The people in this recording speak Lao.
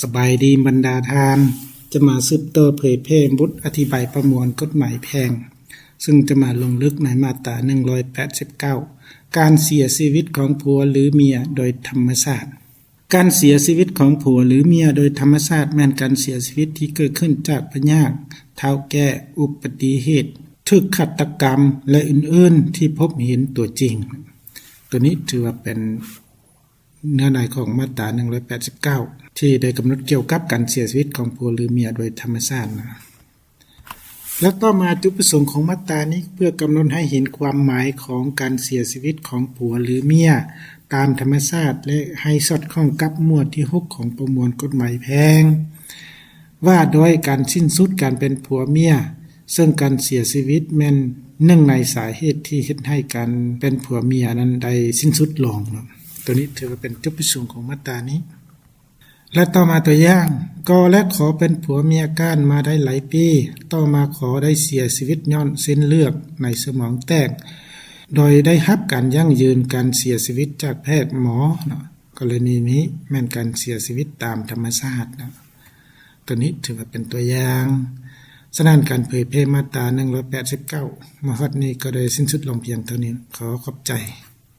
ສະບາຍດີບັນດາທ່ານ, ຈະມາສືບຕໍ່ເຜີຍແຜ່ບົດອະທິບາຍປະມວນກົດໝາຍແພ່ງ, ເຊິ່ງຈະມາລົງເລິກໃນມາດຕາໜຶ່ງຮ້ອຍແປດສິບເກົ້າ ການເສຍຊີວິດຂອງຜົວຫຼືເມຍໂດຍທຳມະຊາດ. ການເສຍຊີວິດຂອງຜົວຫຼືເມຍໂດຍທຳມະຊາດ ແມ່ນການເສຍຊີວິດທີ່ເກີດຂຶ້ນຈາກພະຍາດ, ທ້າວແກ່, ອຸປະຕິເຫດ, ຖືກຄາດຕະກຳ ແລະ ອື່ນໆ ທີ່ພົບເຫັນຕົວຈິງ. ໂຕນີ້ຖືວ່າເປັນເນື້ອໃນຂອງມາດຕາໜຶ່ງຮ້ອຍແປດສິບເກົ້າ ທີ່ໄດ້ກຳນົດກ່ຽວກັບການເສຍຊີວິດຂອງຜົວຫຼືເມຍໂດຍທຳມະຊາດນະ. ແລະ ຕໍ່ມາ ຈຸດປະສົງຂອງມາດຕານີ້ ເພື່ອກຳນົດໃຫ້ເຫັນຄວາມໝາຍຂອງການເສຍຊີວິດຂອງຜົວຫຼືເມຍຕາມທຳມະຊາດ ແລະ ໃຫ້ສອດຄ່ອງກັບໝວດທີຫົກຂອງປະມວນກົດໝາຍແພ່ງ ວ່າດ້ວຍການສິ້ນສຸດການເປັນຜົວເມຍ, ເຊິ່ງການເສຍຊີວິດແມ່ນໜຶ່ງໃນສາເຫດທີ່ເຮັດໃຫ້ການເປັນຜົວເມຍນັ້ນໄດ້ສິ້ນສຸດລົງເນາະ. ໂຕນີ້ຖືວ່າເປັນຈຸດປະສົງຂອງມາດຕານີ້. ແລະ ຕໍ່ມາຕົວຢ່າງ, ກໍແລະຂໍເປັນຜົວເມຍກັນມາໄດ້ຫຼາຍປີ, ຕໍ່ມາຂໍໄດ້ເສຍຊີວິດຍ້ອນເສັ້ນເລືອດໃນສະໝອງແຕກ, ໂດຍໄດ້ຮັບການຢັ້ງຢືນການເສຍຊີວິດຈາກແພດໝໍເນາະ. ກໍລະນີນີ້ແມ່ນການເສຍຊີວິດຕາມທຳມະຊາດເນາະ. ໂຕນີ້ຖືວ່າເປັນຕົວຢ່າງ. ສະນັ້ນ ການເຜີຍແຜ່ມາດຕາໜຶ່ງຮ້ອຍແປດສິບເກົ້າ ມາຮອດນີ້ກໍໄດ້ສິ້ນສຸດລົງພຽງເທົ່ານີ້. ຂໍຂອບໃຈ.